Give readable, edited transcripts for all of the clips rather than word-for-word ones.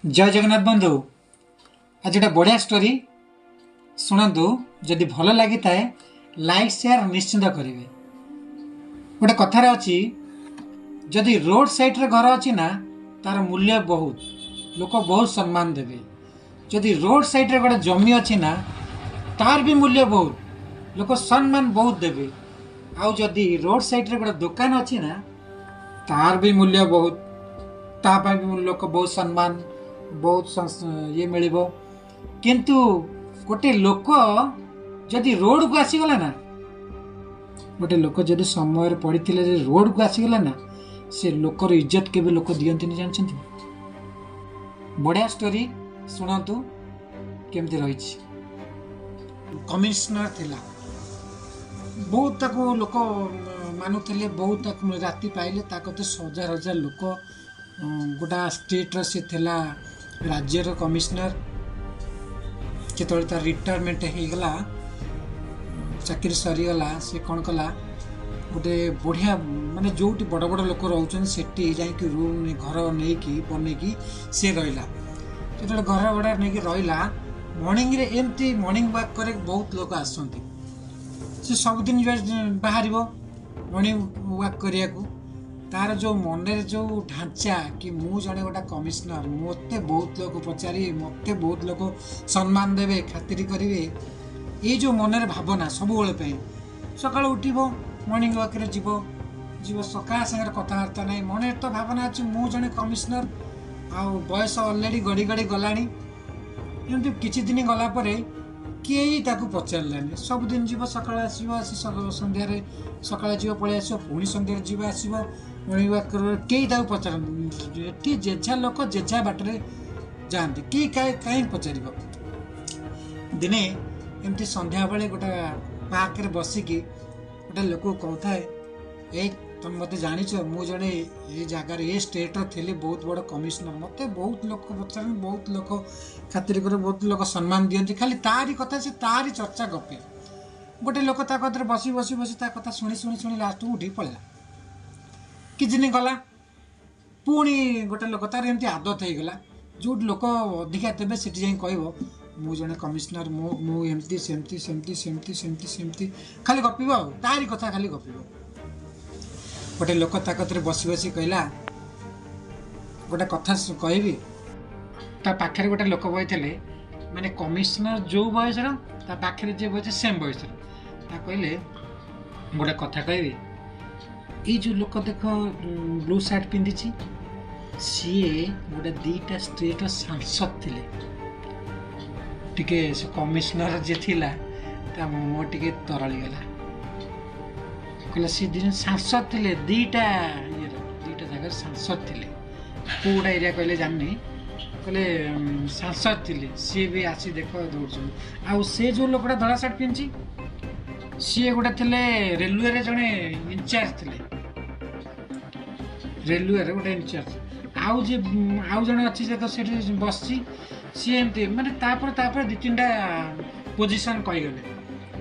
ଜୟ ଜଗନ୍ନାଥ ବନ୍ଧୁ, ଆଜି ଗୋଟେ ବଢ଼ିଆ ଷ୍ଟୋରି ଶୁଣନ୍ତୁ। ଯଦି ଭଲ ଲାଗିଥାଏ ଲାଇକ୍ ସେୟାର ନିଶ୍ଚିନ୍ତ କରିବେ। ଗୋଟେ କଥାରେ ଅଛି, ଯଦି ରୋଡ଼ ସାଇଡ଼ରେ ଘର ଅଛି ନା, ତାର ମୂଲ୍ୟ ବହୁତ, ଲୋକ ବହୁତ ସମ୍ମାନ ଦେବେ। ଯଦି ରୋଡ଼ ସାଇଡ଼ରେ ଗୋଟେ ଜମି ଅଛି ନା, ତାର ବି ମୂଲ୍ୟ ବହୁତ, ଲୋକ ସମ୍ମାନ ବହୁତ ଦେବେ। ଆଉ ଯଦି ରୋଡ଼ ସାଇଡ଼ରେ ଗୋଟେ ଦୋକାନ ଅଛି ନା, ତାର ବି ମୂଲ୍ୟ ବହୁତ, ତା ପାଇଁ ବି ଲୋକ ବହୁତ ସମ୍ମାନ, ବହୁତ ଇଏ ମିଳିବ। କିନ୍ତୁ ଗୋଟେ ଲୋକ ଯଦି ରୋଡ଼କୁ ଆସିଗଲା ନା, ଗୋଟେ ଲୋକ ଯଦି ସମୟରେ ପଡ଼ିଥିଲେ ଯଦି ରୋଡ଼କୁ ଆସିଗଲା ନା, ସେ ଲୋକର ଇଜ୍ଜତ କେବେ ଲୋକ ଦିଅନ୍ତିନି, ଜାଣିଛନ୍ତି? ବଢ଼ିଆ ଷ୍ଟୋରି ଶୁଣନ୍ତୁ କେମିତି ରହିଛି। କମିଶନର ଥିଲା, ବହୁତ ତାକୁ ଲୋକ ମାନୁଥିଲେ, ବହୁତ ତାକୁ ରାତି ପାଇଲେ ତା କତେ ହଜାର ହଜାର ଲୋକ। ଗୋଟା ଷ୍ଟେଟ୍ର ସେ ଥିଲା ରାଜ୍ୟର କମିଶନର। ଯେତେବେଳେ ତାର ରିଟାୟାରମେଣ୍ଟ ହେଇଗଲା, ଚାକିରି ସରିଗଲା, ସେ କ'ଣ କଲା, ଗୋଟେ ବଢ଼ିଆ ମାନେ ଯେଉଁଠି ବଡ଼ ବଡ଼ ଲୋକ ରହୁଛନ୍ତି ସେଠି ଯାଇକି ରୁମ୍ ଘର ନେଇକି ବନେଇକି ସେ ରହିଲା। ଯେତେବେଳେ ଘର ଭଡ଼ା ନେଇକି ରହିଲା, ମର୍ଣ୍ଣିଂରେ ଏମିତି ମର୍ଣ୍ଣିଂ ୱାକ୍ କରି ବହୁତ ଲୋକ ଆସନ୍ତି। ସେ ସବୁଦିନ ବାହାରିବ ମର୍ଣ୍ଣିଂ ୱାକ୍ କରିବାକୁ। ତାର ଯେଉଁ ମନରେ ଯେଉଁ ଢାଞ୍ଚା କି ମୁଁ ଜଣେ ଗୋଟେ କମିଶନର, ମୋତେ ବହୁତ ଲୋକ ପଚାରିବେ, ମୋତେ ବହୁତ ଲୋକ ସମ୍ମାନ ଦେବେ, ଖାତିରି କରିବେ, ଏଇ ଯେଉଁ ମନରେ ଭାବନା ସବୁବେଳେ ପାଇଁ। ସକାଳୁ ଉଠିବ, ମର୍ଣ୍ଣିଂ ୱାକ୍ରେ ଯିବ, ଯିବ କାହା ସାଙ୍ଗରେ କଥାବାର୍ତ୍ତା ନାହିଁ, ମନରେ ତ ଭାବନା ଅଛି ମୁଁ ଜଣେ କମିଶନର, ଆଉ ବୟସ ଅଲରେଡ଼ି ଗଡ଼ି ଗଡ଼ି ଗଲାଣି। ଏମିତି କିଛି ଦିନ ଗଲା ପରେ କେହି ତାକୁ ପଚାରିଲାନି। ସବୁଦିନ ଯିବ, ସକାଳେ ଆସିବ, ଆସି ସନ୍ଧ୍ୟାରେ ସକାଳେ ଯିବ, ପଳେଇ ଆସିବ, ପୁଣି ସନ୍ଧ୍ୟାରେ ଯିବ, ଆସିବ ମର୍ଣ୍ଣିଂ ୱାକ୍ କରିବ, କେହି ତାକୁ ପଚାରନ୍ତି। ଏଠି ଯେଝା ଲୋକ ଯେଝା ବାଟରେ ଯାଆନ୍ତି, କେହି କାହିଁ ପଚାରିବ। ଦିନେ ଏମିତି ସନ୍ଧ୍ୟାବେଳେ ଗୋଟେ ପାର୍କରେ ବସିକି ଗୋଟେ ଲୋକକୁ କହୁଥାଏ, ଏଇ ତମେ ମୋତେ ଜାଣିଛ, ମୁଁ ଜଣେ ଏ ଜାଗାରେ ଏ ଷ୍ଟେଟ୍ର ଥିଲି ବହୁତ ବଡ଼ କମିଶନର, ମୋତେ ବହୁତ ଲୋକ ପଚାରନ୍ତି, ବହୁତ ଲୋକ ଖାତିର କରି, ବହୁତ ଲୋକ ସମ୍ମାନ ଦିଅନ୍ତି। ଖାଲି ତାରି କଥା, ସେ ତାରି ଚର୍ଚ୍ଚା ଗପେ। ଗୋଟେ ଲୋକ ତା କତିରେ ବସି ବସି ବସି ତା କଥା ଶୁଣି ଶୁଣି ଶୁଣି ଲାଷ୍ଟକୁ ଉଠିକି ପଳେଇଲା। କିଛି ଦିନ ଗଲା, ପୁଣି ଗୋଟେ ଲୋକ, ତାର ଏମିତି ଆଦତ ହେଇଗଲା, ଯେଉଁଠି ଲୋକ ଅଧିକା ଥିବେ ସେଠି ଯାଇ କହିବ ମୁଁ ଜଣେ କମିଶନର, ମୁଁ ଏମିତି ସେମିତି ସେମିତି ସେମିତି ସେମିତି ସେମିତି ଖାଲି ଗପିବ, ଆଉ ତାରି କଥା ଖାଲି ଗପିବ। ଗୋଟେ ଲୋକ ତା କତିରେ ବସି ବସି କହିଲା, ଗୋଟେ କଥା କହିବି। ତା ପାଖରେ ଗୋଟେ ଲୋକ ବସିଥିଲେ, ମାନେ କମିଶନର ଯେଉଁ ବୟସର, ତା ପାଖରେ ଯିଏ ବସିছে ସେମ୍ ବୟସର। ତା କହିଲେ, ଗୋଟେ କଥା କହିବି, ଏଇ ଯେଉଁ ଲୋକ ଦେଖ ବ୍ଲୁ ସାର୍ଟ ପିନ୍ଧିଛି, ସିଏ ଗୋଟେ ଦୁଇଟା ଷ୍ଟେଟ୍ର ସାଂସଦ ଥିଲେ। ଟିକେ ସେ କମିଶନର ଯିଏ ଥିଲା ତା ମୁହଁ ଟିକେ ତରଳିଗଲା। କହିଲା ସେ ଦୁଇ ଜଣ ସାଂସଦ ଥିଲେ, ଦୁଇଟା ଇଏର, ଦୁଇଟା ଜାଗାରେ ସାଂସଦ ଥିଲେ, କେଉଁଟା ଏରିଆ କହିଲେ ଜାଣିନି। କହିଲେ ସାଂସଦ ଥିଲେ, ସିଏ ବି ଆସି ଦେଖ ଦୌଡ଼ୁଛନ୍ତି। ଆଉ ସେ ଯେଉଁ ଲୋକଟା ଧଳା ସାର୍ଟ ପିନ୍ଧିଛି, ସିଏ ଗୋଟେ ଥିଲେ ରେଲୱେରେ ଜଣେ ଇନଚାର୍ଜ ଥିଲେ, ରେଲୱେରେ ଗୋଟେ ଇନଚାର୍ଜ। ଆଉ ଯିଏ ଆଉ ଜଣେ ଅଛି ସେ ତ ସେଠି ବସିଛି, ସିଏ ଏମିତି ମାନେ ତାପରେ ତାପରେ ଦୁଇ ତିନିଟା ପୋଜିସନ୍ କହିଗଲେ।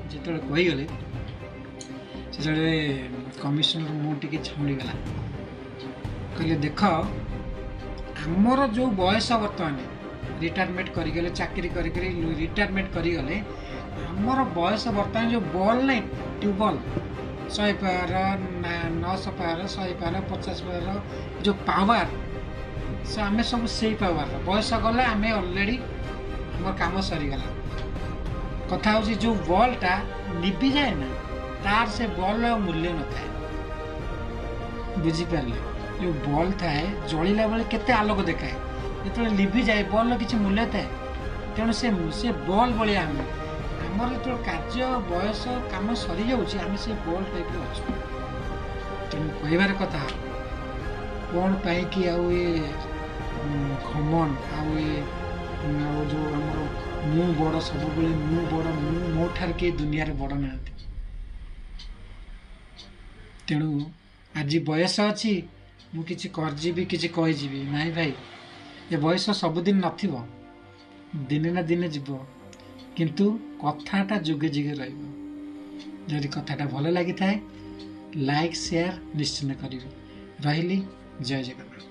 ଯେତେବେଳେ କହିଗଲେ ସେତେବେଳେ କମିଶନର ମୁଁ ଟିକେ ଝାଉଁଳିଗଲା। କହିଲେ ଦେଖ, ଆମର ଯେଉଁ ବୟସ ବର୍ତ୍ତମାନ ରିଟାୟାରମେଣ୍ଟ କରିଗଲେ, ଚାକିରି କରି କରି ରିଟାୟାରମେଣ୍ଟ କରିଗଲେ, ଆମର ବୟସ ବର୍ତ୍ତମାନ ଯେଉଁ ବଲ୍ ନାହିଁ, ଟ୍ୟୁବଲ୍ 100 ପାୱାର, 900 ପାୱାର, 100 ପାୱାର, 50 ପାୱାର, ଯେଉଁ ପାୱାର, ସେ ଆମେ ସବୁ ସେଇ ପାୱାରର। ବୟସ ଗଲା, ଆମେ ଅଲରେଡ଼ି ଆମର କାମ ସରିଗଲା। କଥା ହେଉଛି ଯେଉଁ ବଲ୍ଟା ନିଭିଯାଏ ନା, ତାର ସେ ବଲ୍ର ଆଉ ମୂଲ୍ୟ ନଥାଏ। ବୁଝିପାରିଲେ? ଯେଉଁ ବଲ୍ ଥାଏ ଜଳିଲା ବେଳେ କେତେ ଆଲୋକ ଦେଖାଏ, ଯେତେବେଳେ ଲିଭିଯାଏ ବଲ୍ର କିଛି ମୂଲ୍ୟ ଥାଏ? ତେଣୁ ସେ ବଲ୍ ଭଳିଆ ଆମେ, ଆମର ଯେତେବେଳେ କାର୍ଯ୍ୟ ବୟସ କାମ ସରିଯାଉଛି, ଆମେ ସେ ବଲ୍ ଟାଇପ୍ର ଅଛୁ। ତେଣୁ କହିବାର କଥା କ'ଣ ପାଇଁକି ଆଉ ଏ ଘମଣ୍ଡ, ଆଉ ଏ ଆଉ ଯେଉଁ ଆମର ମୁଁ ବଡ଼, ସବୁବେଳେ ମୁଁ ବଡ଼, ମୁଁ ମୋ ଠାରୁ କେହି ଦୁନିଆରେ ବଡ଼ ନାହାନ୍ତି। ତେଣୁ ଆଜି ବୟସ ଅଛି, ମୁଁ କିଛି କରିଯିବି, କିଛି କହିଯିବି ନାଇଁ ଭାଇ, ଏ ବୟସ ସବୁଦିନ ନଥିବ, ଦିନେ ନା ଦିନେ ଯିବ, କିନ୍ତୁ କଥାଟା ଯୁଗେ ଯୁଗେ ରହିବ। ଯଦି କଥାଟା ଭଲ ଲାଗିଥାଏ ଲାଇକ୍ ସେୟାର ନିଶ୍ଚିତ କରିବେ। ରହିଲି, ଜୟ ଜଗନ୍ନାଥ।